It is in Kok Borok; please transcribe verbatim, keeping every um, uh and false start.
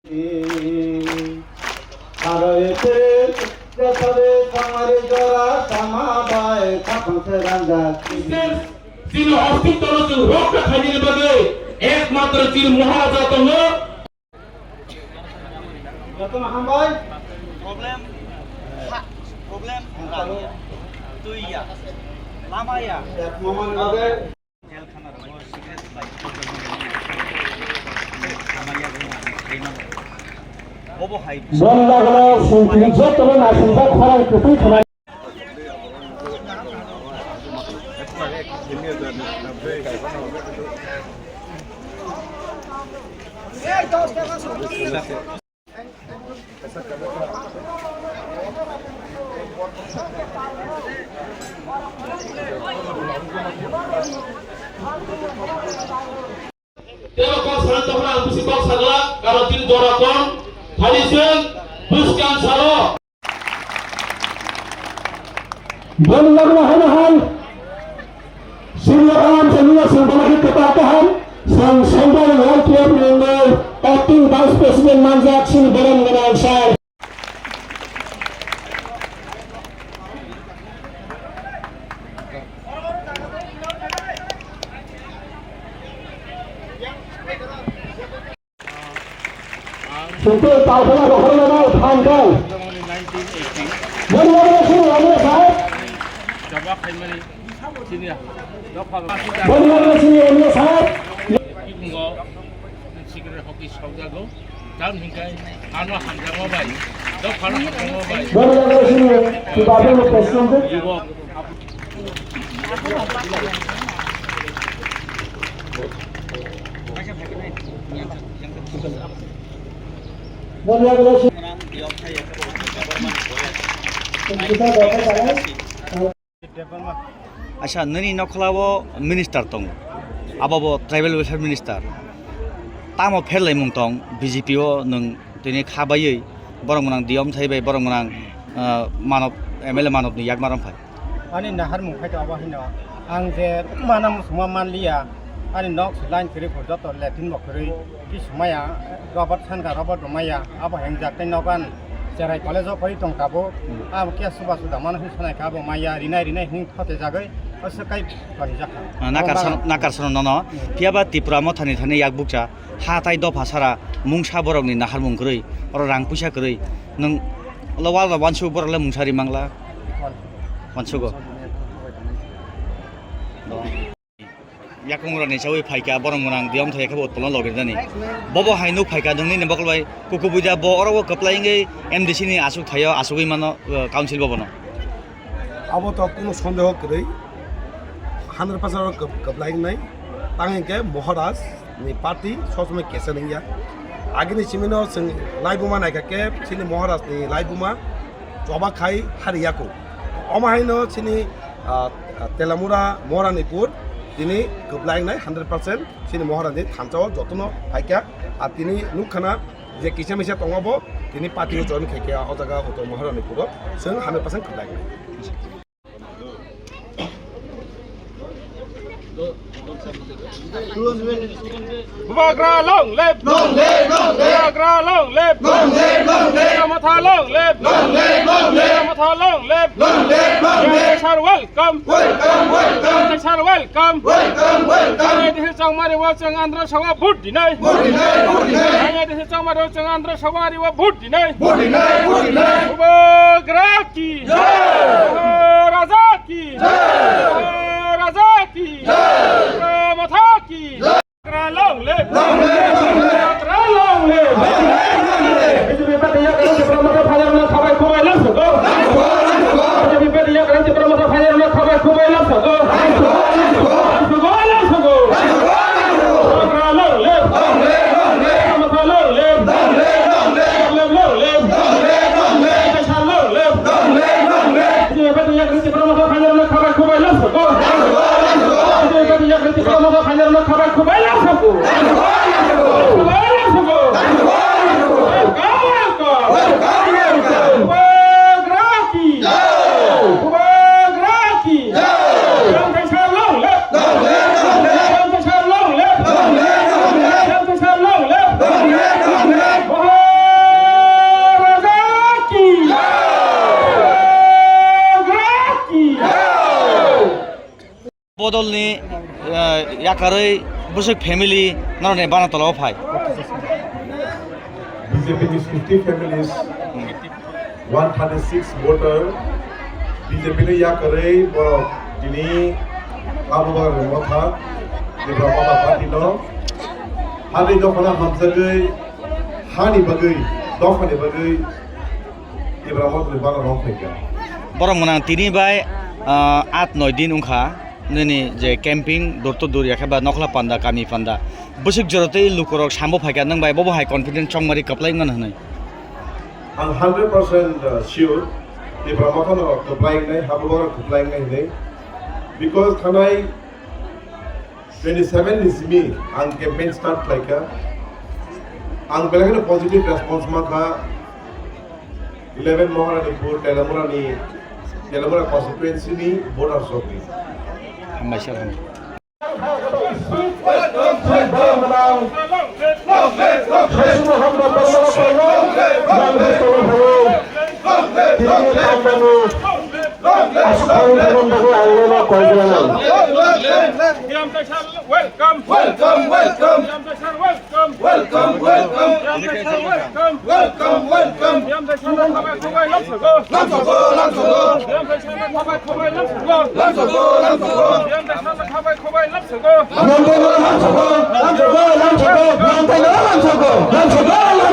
Aro ete jatare kamari jora sama bai khapang se ranjak. Chini ostitwno chwng rokha khainani bagwi ekmatro chini Maharaja tongo. Jotono hambai. Problem ha, problem rang ya, twi ya, lama ya. Ek mamani bagwi. Boni bagwi chwng tini jotono naisingkha khorang kwtwi khwnai. Tebo kok sana tokna ang bisi kok sagla, karon tini jora kom, thani seng, buskang salo. Boni bagwi haino hai, senior ham, senior song balaki kwtal kaham, song Central Y T F ni acting vice president manjak sini borok gwnang sir. Sungkul Taukula rohormano thankai. Boni bagwi sini M L A sahab. Boni bagwi sini M L A sahab. Sikre hoki sokjago. Tam hinkai ano hamjangma bai. Dophano hamjangma bai. Boni bagwi sini Department of President. Yubok. Boni bagwi sini. Acha, nini nokhola o minister tongo. Abo bo tribal welfare minister. Tamo pherlaimung tong B J P o nwng tini kha baiwi borok gwnang D M thai bai borok gwnang, ah, manob, M L A manob ni yakmar wng phai. Ani naharmung khai to abo hino. Ang je mana muchungma manliya. Ani nok se line kwrwi phur joto latrine bo kwrwi. Ki sumaya, Robert Sanka, Robert bo maya, abo hengjak tei nogan cherai college o pori tong tabuk. Hmm. Abo khe suba suda mano hwn sanai kha, abo maya, rinai rinai hwn khote jagwi, o se kai pori jak kha. Ah, nakar san-, nakar sano nono. Hmm. Phiya ba Tripura mothani thani yak bukcha, ha tai dopha sara, mungsa borok ni naharmung kwrwi, oro rang puisa kwrwi. Nwng lo wal rok wansu borok le mungsa ri mangla. Wan- Wansugo. Wansugo. Yakungrani chawi phaikha, borok gwnang diyom thai khe bo utpolno logir jani. Bobo hai nuk phaikha, nungni ni bokol bai kuku buida bo oro o kwplai wngwi M D C ni aswk thaio, aswgwi mano, uh, council bobono. Abo to kuno sondeho kwrwi, hundred percent oro kwp-, kwplai wngnai. Tang hinkhe Maharaj ni party sob somoi kesel wngya. Agini simino chwng laibuma naikha khe chini Maharaj ni laibuma choba khai hari yaku. Omo haino chini, ah, Telamura Moranipur tini kwplai wngnai hundred percent chini Maharaj ni thansa o jotono phaikha. Ah, tini nukkhana je kisa misa tongo bo tini party o join khaikha o jaga Uttor Maharanipur o chwng hundred percent kwplai wngnai. Bubagra long live! Long live, long live! Bubagra long live! Long live, long live! Bubagra Motha long live! Long live, long live! Bubagra Motha long live! Long live, long live! Sir, welcome! Welcome, welcome! Sir, welcome! Welcome, welcome! Ang ya dise chongmari wa chong Andhra Sabha vote dinai! Vote dinai, vote dinai! Ang ya dise chongmari wa chong Andhra Sabha ri wa vote dinai! Vote dinai, vote dinai! Bubagra ki! Jai! Bubagra Raja ki! Jai! Bubagra Raja ki! Jai! Bubagra Motha ki! Jai! Bubagra long live! Long live, long live! Bubagra long live! Long live, long live! B J P party yakni Tipra Motha phaiyakno khabai khubai lamsogo. B J P party yakni Tipra Motha phaiyakno khabai khubai lamsogo. Lamsogo, lamsogo! Bubagra long live! Long live, long live! Tipra Motha long live! Long live, long live! Long live, long live! Long live, long live! Kaisa long live! Long live, long live! B J P party yakni Tipra Motha phaiyakno khabai khubai Bodolni, eh, yakarwi bwswk family norokni bana tolao phai. B J P ni sixty families, one thirty-six voter, B J P ni yakarwi borok tini abo bagwi motha, Tipra Motha Party no, hani dophano hamjagwi, hani bagwi, dophani bagwi Tipra Motha ni bana rong phaikha. Borok mwnang tini bai, ah, at noi din wngkha. Nini je camping, door to door ya khe ba nokla panda, kami panda. Bwswk jora tei lukurok sambo phaikha, nwng bai bobo hai confidence chongmari kwplai wngmano hwnwi. Ang hundred percent sure, Tipra Motha no kwplai wngnai, habo borok kwplai wngnai hwnwi. Because thanai twenty-seven ni simi ang campaign start khlaikha. Ang belai kheno positive response mankha. Eleven Maharanipur, Telamura ni, Telamura constituency ni voters rok ni. Hambai sir, hambai. Welcome, welcome, welcome. Welcome, welcome. Welcome, welcome. Lamsogo, lamsogo. Lamsogo, lamsogo. Lamsogo, lamsogo.